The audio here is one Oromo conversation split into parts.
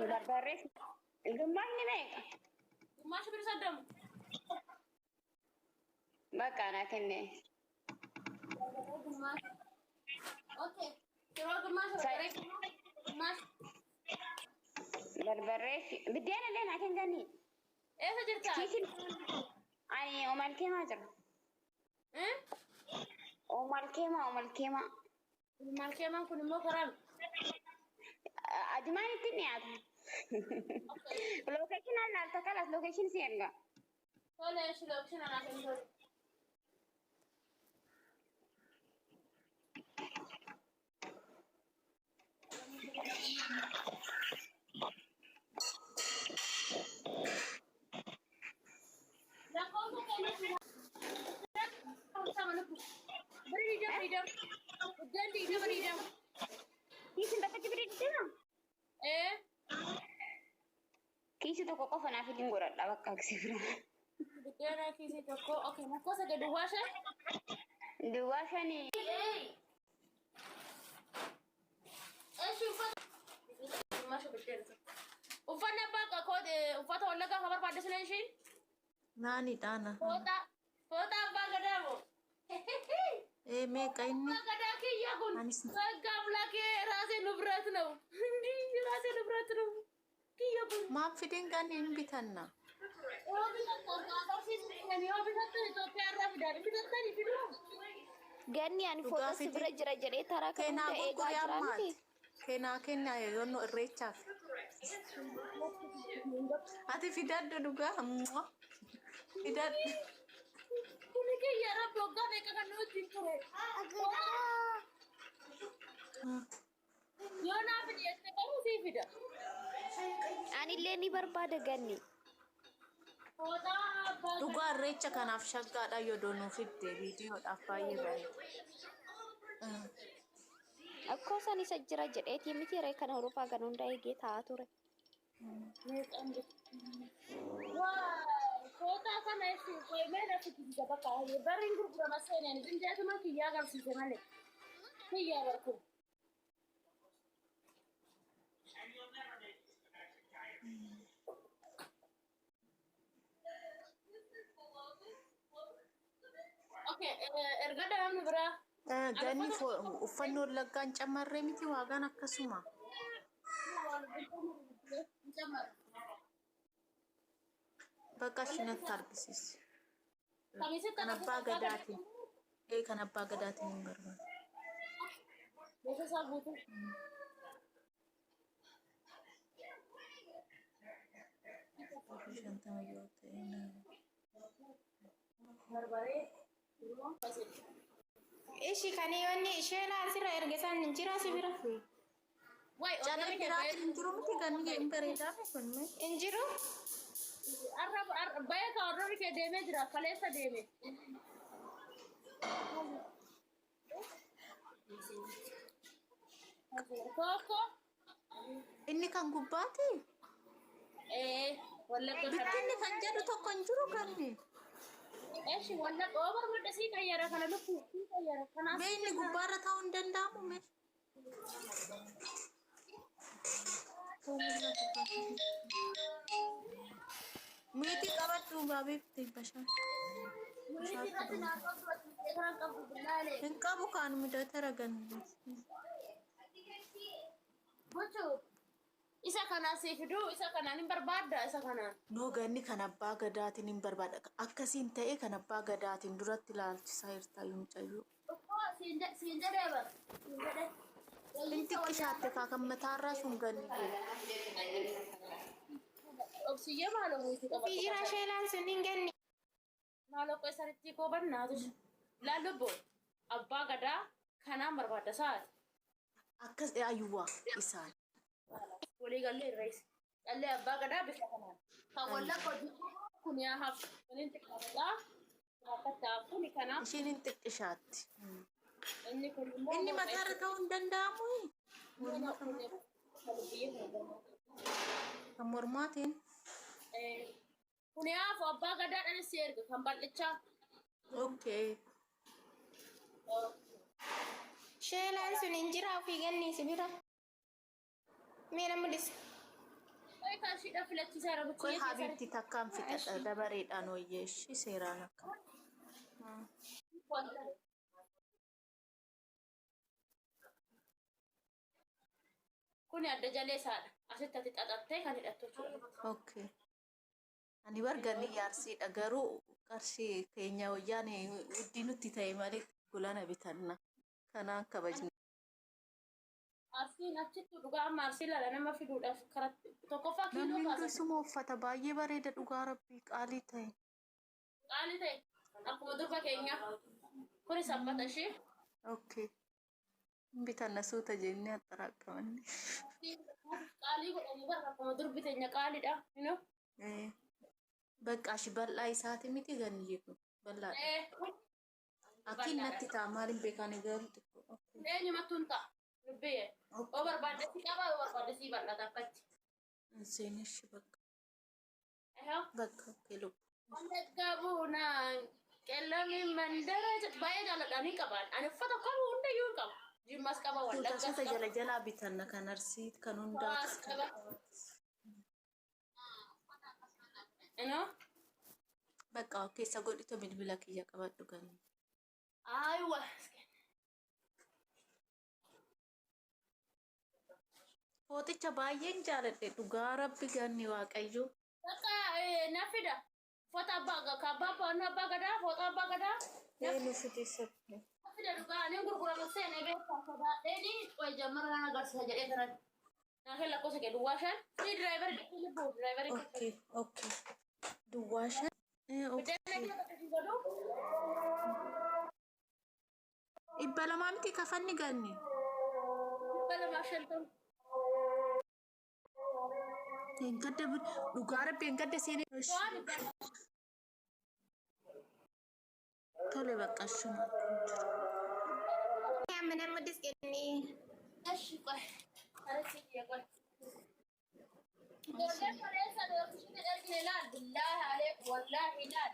Barbarree gummaashni meeqa? Gummaashi biri soddoma. Bakka naa kenne. Gummaashi. Okay. Yeroo gummaashi barbarree gummaashi. Barbarree biddeena illee naa kennanii. Eessa jirta? Kiisiin ani omal keemaa jira. Eh? Omal keemaa omal keemaa. Maal keemaan kun immoo karaa Ajumaan ittiin dhiyaata. Location laalta kalas location si erga. Tole eshi location anaa kennu. Lakkoofsa kennu. Biri digdama digdama. Buddeen digdama digdama. Kiisiin bakka birii digdama. Ee. Kiisii tokko qofa naaf ittiin godhadha bakka aksi bira. Buddeena kiisii tokko. Okay, lakkoofsa gadi duwwaa shan. Duwwaa shanii. Eshi uffata. Maasha buddeena tokko. Uffanni abbaa koodee uffata wallaggaa kan barbaadde sun ishiin. Naani dhaana. Fooxaa. Fooxaa abbaa gadaa moo? Ee meeqa inni? Abbaa gadaa kiyya kun. Anis- በህግ አምላኬ ራሴ ንብረት ነው እንዲህ ራሴ ንብረት ነው kiyya kun. Maaf fidin kan hin bitanna. Yoo bitattan yoo bitattan Itoophiyaa irraa fidan bitattan fiduu. Ganni ani Dhugaa fooxaa si fidi. bira jira jedhee taraa kan Keenaa hunda eegaa gurguree jira ammaati. miti. Keenaa kennaa yoonnu irreechaaf. Ati fidadhu dhugaa. Mwah. Fidadhu. Kuni kiyya rabbi waggaa meeqa kan nu wajjin ture. Yoo naa fidi jette garuu sii fida. Anillee ni barbaada ganni. Fooxaa abbaa Dhugaa irreecha kanaaf shaggaadha yoo doonuu fidde viidiyoodhaaf baay'ee bareeda. Akkoo san isa jira jedheetii miti ree kana hurufaa kan hunda eegee taa'aa ture. Waay fooxaa kana itti qo'imee na fidisiisa bakka barriin gurgurama seeneen zinjaatuma kiyyaa agarsiise malee. Kiyyaa barkun. Okay, erga namni biraa. Ganni uffanni wallaggaan camarree miti waagaan akkasuma. Bakka ishinatti argisiisi. Kan abbaa gadaatiin. Ee kan abbaa gadaatiin hin barbaadu. Beeksisaa guutuu. 50 yoo ta'e na- Barbaree. Ishi kan yoonni isheen asirra erge san hin jira si bira. Waay, Callee biraatiin hin jiru miti ganni hin bareedaa kun mee? Hin jiru. Arra bayee ka warroonni kee deemee jira kaleessa deeme. Tokko. Inni kan gubbaati? Ee, wallagga karaa. Bittinni kan jedhu tokko hin jiru ganni. Eshi wallagga oo barbaadde sii qayyara kana lukku sii qayyara kanaaf. Mee inni gubbaarra taa'uu hin danda'amu mee? Meetii qabadhu baabeefti bashaan. Hin qabu kaan mudate ragan. Gochuu isa kanaa sii fiduu isa kanaan hin barbaadda isa kanaan. Noo ganni kan abbaa gadaatiin hin barbaada. Akkasiin ta'e kan abbaa gadaatiin duratti ilaalchisaa jirta mucayyoo. Tokko siin jedhee bara. Siin jedhee. Inni xiqqishaatte kaa kan mataarraa sun ganni. Obsiyyee maaloo wiitii Fi qabadhu. jira sheelaan sun hin ganni. Maaloo qeessaritti koo bannaatu. Laallubbo abbaa gadaa kanaan barbaadda saati. Akkas ayyuwaa isaan. Walii gallee irrees. Callee abbaa gadaa bifa kanaan. Kan wallagga hojii kun yaa hafu. Kunin xiqqaadha. Dhaabbata kuni kanaaf Ishiin hin xiqqishaatti. inni kun immoo. Inni mataarra ta'uu hin danda'amu. Kan mormaatiin. Kun yaafu abbaa gadaadhaan si erga kan bal'ichaa. Okay. Sheelaan sun hin jira ofii ganni si bira. Mee na mul'isi. Ishiidha filachiisaa jira. Qoy habiibti takkaan fixadha dabareedhaan wayyee ishii seeraan akka. Kuni adda jalee isaadha. Asitti ati xaxattee kan hidhattu jechuudha. Okay. Ani barganni jaarsiidha garuu qarshii keenya wayyaan wuddii nutti ta'e malee gulana bitanna. Kanaan kabajna. Arsiin achitti dhugaa amma arsii lala nama fiduudhaaf karatti tokkoffaa kiiloo Namni kaasa. hundisuma uffata baay'ee bareeda dhugaa rabbii qaalii ta'e. Qaali ta'e akkuma durba keenya. Kuni sabbata ishee. Okay. Bitanna suuta jennee axxaraaqamanne. Qaalii godhanii barra akkuma durbi teenya qaaliidha. You know? Bakka ashi bal'aa isaati miti ganni kun bal'aadha. Akkiin natti ta'a maaliin beekaan garuu xiqqoo. Okay. Eenyumattuu hin ta'a. Lubbiyyee. Yoo barbaadde si qaba yoo barbaadde si bal'ata akkatti. Inseen ishi bakka Ehoo. bakka okay lubbu. Wallagga buunaan qellami mandara jedhu baay'ee jaalladha ni qaba. Ani uffata qabu hundayyuu hin qaba. Jimmas qaba Suuta wallaggas suuta qaba. jala jalaa bitanna kan arsii kan hundaa. Hawaas qaba. Inoo? Bakka keessa godhito bilbila kiyya qabadhu ganni. Aywa. Fooxicha baay'een jaaladhe dhugaa rabbi ganni waaqayyo. Bakka na fida. Uffata abbaa ka abbaa abbaa abbaa gadaa foota abbaa gadaa. Eenyu fide sabni. Na fida dhugaa ani gurgurama seenee beekaa sodaadheeni qoy jammara nan agarsiisa jedhee sanatti. Naa kenna lakkoofsa kee duwwaa shan. Si diraayivarii dhaqee lubbuu diraayivarii. Okay okay. Duwwaa shan. Okay. Biddeen kee bakka si godhu. 200 miti kafanni ganni. 250. Engadda dhugaa rabbi engadda seenee. Waan dhibba. Tole bakka shuma. Amma nama disqinni. እሺ ቆይ አረስ ቆይ Ijoolleen koleessa lookishin ergine laal billaahi aleek wallaahi laal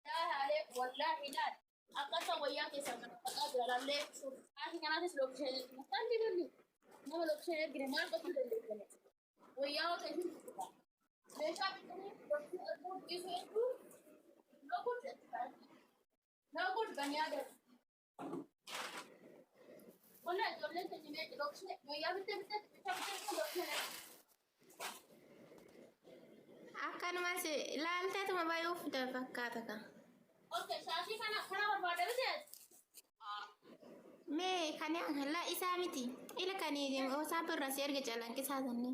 billaahi aleek wallaahi laal akkasa wayyaa keessan kana faqaa jira laallee haati kanaatis lookishin ergine salli lulli nama lookishin ergine maal gochuu dandeessane wayyaa hoo ta'e meeshaa bitanii lookishin erguu dhiisuu erguu no good no good baniyaa gadi. Wallaahi ijoolleen keenya mee lookishin wayyaa bittee bittee bittee bittee lookishin ergine. Akkanumas laalteetuma bayuuf fakkaata ka. Okay, shaashii kana kana barbaada miti? Mee kan la isaa miti. Ila kan osaa birra si erga calanqisaa sanni.